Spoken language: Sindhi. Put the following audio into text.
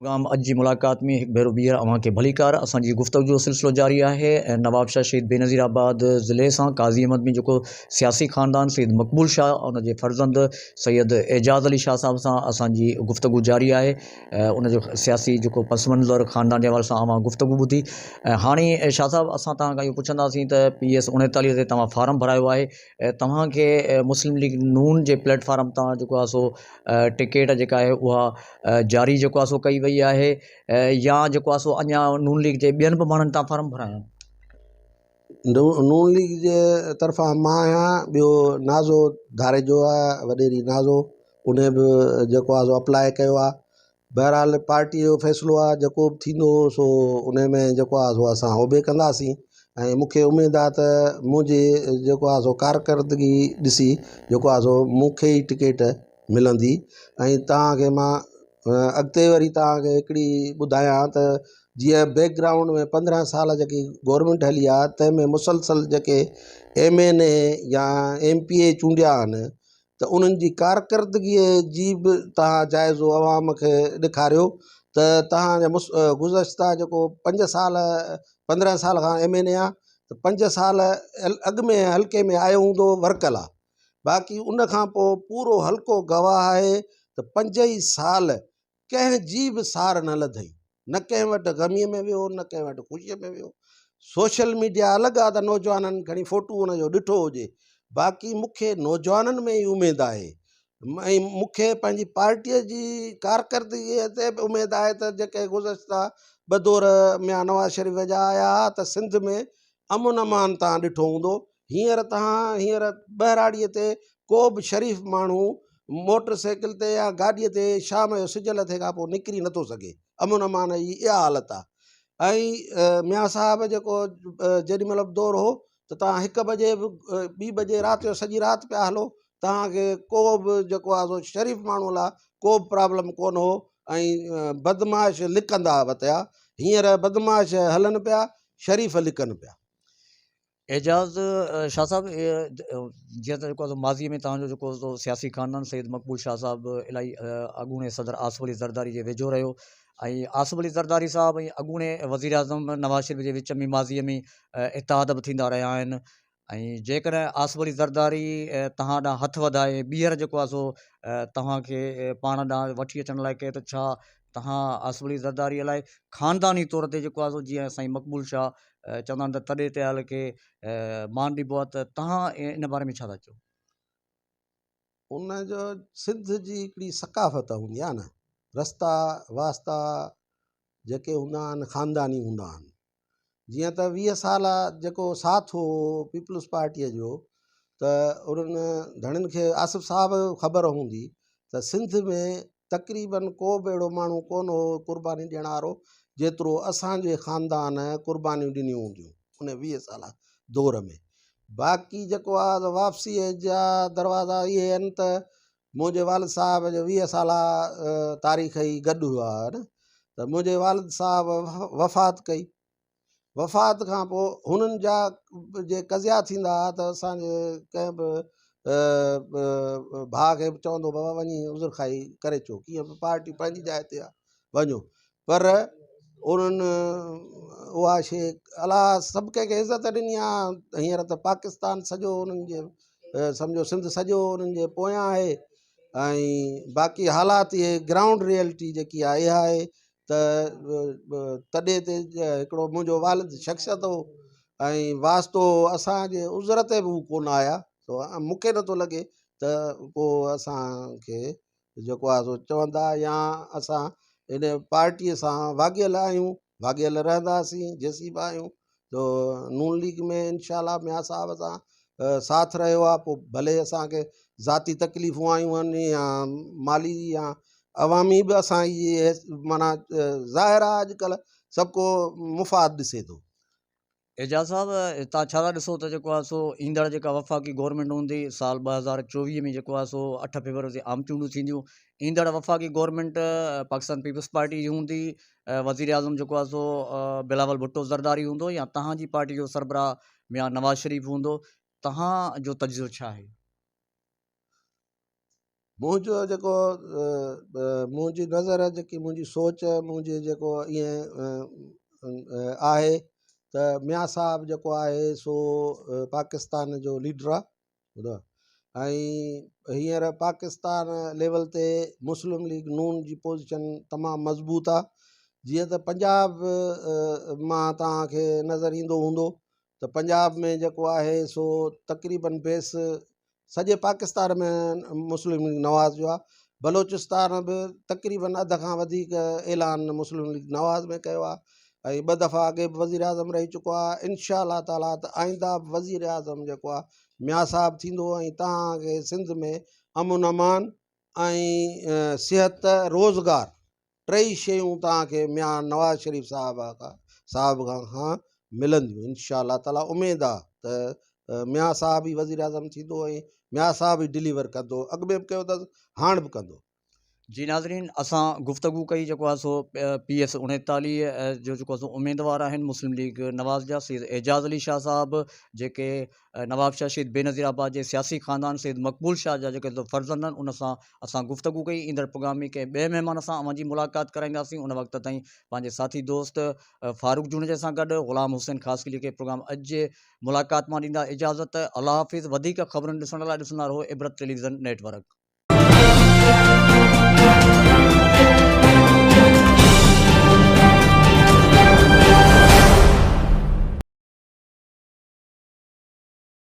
پروگرام اڄ جي ملاقات ۾ هڪ ڀيرو ٻيهر اوهان کي ڀليڪار. اسان جي گفتگو جو سلسلو جاري آهي ۽ نوابشاهه شهيد بينظير آباد ضلعي سان قاضي احمد ۾ جيڪو سياسي خاندان سيد مقبول شاهه ان جي فرزند سيد اعجاز علي شاهه صاحب سان اسان جي گفتگو جاري آهي ان جو سياسي جيڪو پس منظر خاندان جي حوالي سان اوهان گفتگو ٻڌي ۽ هاڻي شاهه صاحب اسان توهان کان اهو پڇنداسين ته پي ايس 39 تي توهان فارم ڀرايو آهي توهان کي مسلم ليگ نون جي پليٽ فارم تان جيڪو آهي سو ٽڪيٽ جيڪا آهي اها جاري جيڪو آهي سو ڪئي وئي آهي يا جيڪو آهي سو اڃا نون ليگ جي ٻين به ماڻهن تان فارم ڀرايا آهن. نون ليگ جي طرفان مان آهيان ٻيو نازو ڌاريجو آهي وڏيري نازو ان به جيڪو آهي سو اپلاء ڪيو آهي بهرحال پارٽي جو فيصلو آهي جيڪو به ٿيندو سو ان ۾ جيڪو آهي سو اسان اوبي ڪنداسين ۽ مون کي اميد آهي ته منهنجي جيڪو آهي سو ڪارڪردگي ڏسي جيڪو آهي سو مون کي ئي ٽڪيٽ ملندي ۽ توهان کي مان اڳتي وري توهان کي هڪڙي ٻڌايان ته جيئن بيڪ گرائونڊ ۾ 15 سال جيڪي گورنمينٽ هلي آهي تنهن ۾ مسلسل جيڪي ايم اين اي يا ايم پي اي چونڊيا آهن ته انهن جي ڪارڪردگيء جي به توهان جائزو عوام کي ڏيکاريو ته توهان جا گذشته جيڪو 5 سال 15 سال کان ايم اين اي آهي ته 5 سال اڳ ۾ حلقي ۾ آيو هوندو ورڪل آهي باقي ان کان پوء پورو حلقو گواهه آهي ته 5 ئي سال ڪنهن جي به سار نه لڌئي، نه ڪنهن وٽ غميء ۾ ويو، نه ڪنهن وٽ خوشيء ۾ ويو. سوشل ميڊيا الڳ آهي ته نوجوانن کڻي فوٽو ان جو ڏٺو هجي، باقي مون کي نوجوانن ۾ ئي اميد آهي ۽ مون کي پنهنجي پارٽيء جي ڪارڪردگيء تي به اميد آهي ته جيڪي گذشته ٻه دور ميان نواز شريف جا آيا ها ته سنڌ ۾ امن امان توهان ڏٺو هوندو، هينئر توهان هينئر ٻهراڙيء تي ڪو به شريف ماڻهو موٽر سائيڪل تي يا گاڏيء تي شام جو سج لٿي کان پوء نڪري نٿو سگهي، امن امان جي اها حالت آهي ۽ ميان صاحب جيڪو جيڏي مهل به دور هو ته توهان هڪ بجي به ٻي بجي رات جو سڄي رات پيا هلو توهان کي ڪو به جيڪو آهي سو شريف ماڻهوء لاء ڪو به پرابلم ڪونه هو ۽ بدمعاش لڪندا وتيا، هينئر بدمعاش هلن پيا شريف لڪن پيا. اعجاز شاهه صاحب جيئن ته جيڪو ماضي ۾ توهان جو جيڪو سياسي خاندان سيد مقبول شاهه صاحب الائي اڳوڻي صدر آصف علي زرداري جي ويجهو رهيو ۽ آصف علي زرداري صاحب ۽ اڳوڻي وزيراعظم نواز شريف جي وچ ۾ ماضي ۾ اتحاد به ٿيندا رهيا آهن ۽ جيڪڏهن آصف علي زرداري توهان ڏانهن هٿ وڌائي ٻيهر جيڪو آهي سو توهان کي پاڻ ڏانهن وٺي اچڻ لاء ڪهي ته ڇا توهان آصف علي زرداري لاء خانداني طور تي جيڪو آهي سو جيئن سائين مقبول شاهه چوندا آهن ته تڏي تي آيل کي مان ڏبو آهي ته توهان ان باري ۾ ڇا ٿا چئو؟ ان جو سنڌ جي هڪڙي ثقافت هوندي آهي نه رستا واسطا جيڪي هوندا آهن خانداني هوندا آهن جيئن ته 20 سال جيڪو ساٿ هو پيپلز پارٽيء جو ته انهن ڌڻين کي آصف صاحب خبر هوندي ته سنڌ ۾ تقريبن ڪو به اهڙو ماڻهو ڪونه هو قرباني ڏيڻ وارو جيترو اسانجي خاندان قربانيون ڏنيون هونديون ان 20 سال دور ۾ باقي جيڪو آهي ته واپسيء جا دروازا اهي آهن ته منهنجي والد صاحب جو 20 سالا تاريخ ئي گڏ هئا نه ته منهنجي والد صاحب وفات ڪئي وفات کان پوء هنن جا جي قضيا ٿيندا هئا ته اسانجي ڪنهن به ڀاء کي به چوندو بابا وڃي عذر خواهي ڪري اچو ڪيئن به پارٽي پنهنجي جاء تي آهي وڃو پر انهن اها شيء الله سڀ ڪنهن کي عزت ڏني آهي هينئر ته پاڪستان سڄو انهن جي سمجهو سنڌ سڄو انهن جي پويان آهي ۽ باقي حالات اهي گرائونڊ ريئلٽي جيڪي آهي اها آهي ته تڏي تي هڪڙو منهنجو والد شخصيت هو ۽ واسطو اسانجي عذر تي به هو ڪونه آيا مون کي نٿو لڳي ته ڪو اسانکي جيڪو آهي سو چوندا يا اسان ان پارٽيء سان واڳيل آهيون واڳيل رهنداسين جيسين به آهيون تو نون ليگ ۾ انشاء الله ميان صاحب سان ساٿ رهيو آهي پوء ڀلي اسانکي ذاتي تڪليفون آيون آهن يا مالي يا عوامي به اسان جي معنيٰ ظاهر آهي اڄڪلهه سڀ ڪو مفاد ڏسي ٿو. اعجاز صاحب تان ڇا ٿا ڏسو ته جيڪو آهي سو ايندڙ جيڪا وفاقي گورنمينٽ هوندي سال 2024 ۾ جيڪو آهي سو 8 فيبروري تي عام چونڊون ٿينديون ايندڙ وفاقي گورنمينٽ پاڪستان پيپلز پارٽي جي هوندي وزير اعظم جيڪو آهي سو بلاول ڀٽو زرداري هوندو يا تهان جي پارٽي جو سربراهه ميان نواز شريف هوندو تهان جو تجزيو ڇا آهي؟ منهنجو جيڪو منهنجي نظر جيڪي منهنجي سوچ منهنجي جيڪو ائين آهي ته ميان صاحب جيڪو آهي سو پاڪستان جو ليڊر آهي ٻڌو ۽ هينئر پاڪستان ليول تي مسلم ليگ نون جي پوزيشن تمام مضبوط آهي جيئن ته پنجاب مان توهان کي نظر ايندو هوندو ته پنجاب ۾ جيڪو آهي سو تقريبن بيس سڄي پاڪستان ۾ مسلم ليگ نواز جو آهي بلوچستان به تقريبن اڌ کان وڌيڪ اعلان مسلم ليگ نواز ۾ ڪيو آهي ۽ ٻه دفعا اڳي به وزير اعظم رهي چڪو آهي انشاء الله تعاليٰ ته آئنده به وزير اعظم جيڪو آهي ميان صاحب ٿيندو ۽ توهان کي سنڌ ۾ امن امان ۽ صحت روزگار ٽئي شيون توهان کي ميان نواز شريف صاحب صاحب کان ملنديون انشاء الله تعاليٰ اميد آ ته ميان صاحب ئي وزير اعظم ٿيندو ۽ ميان صاحب ئي ڊليور ڪندو اڳ ۾ به ڪيو اٿس هاڻ به ڪندو. جي ناظرين اسان گفتگو ڪئي جيڪو آهي سو پي ايس 39 جو جيڪو آهي سو اميدوار آهن مسلم ليگ نواز جا سيد اعجاز علي شاهه صاحب جيڪي نوابشاهه شهيد بينظير آباد جي سياسي خاندان سيد مقبول شاهه جا جيڪي فرزند آهن ان سان اسان گفتگو ڪئي ايندڙ پروگرام ۾ ڪنهن ٻئي مهمان سان اوهان جي ملاقات ڪرائينداسين ان وقت تائين پنهنجي ساٿي دوست فاروق جوڻيجي سان گڏ غلام حسين خاصخيلي کي پروگرام اڄ جي ملاقات مان ڏيندا اجازت الله حافظ وڌيڪ خبرن ڏسڻ لاء ڏسندا رهو عبرت ٽيليويزن نيٽ ورڪ.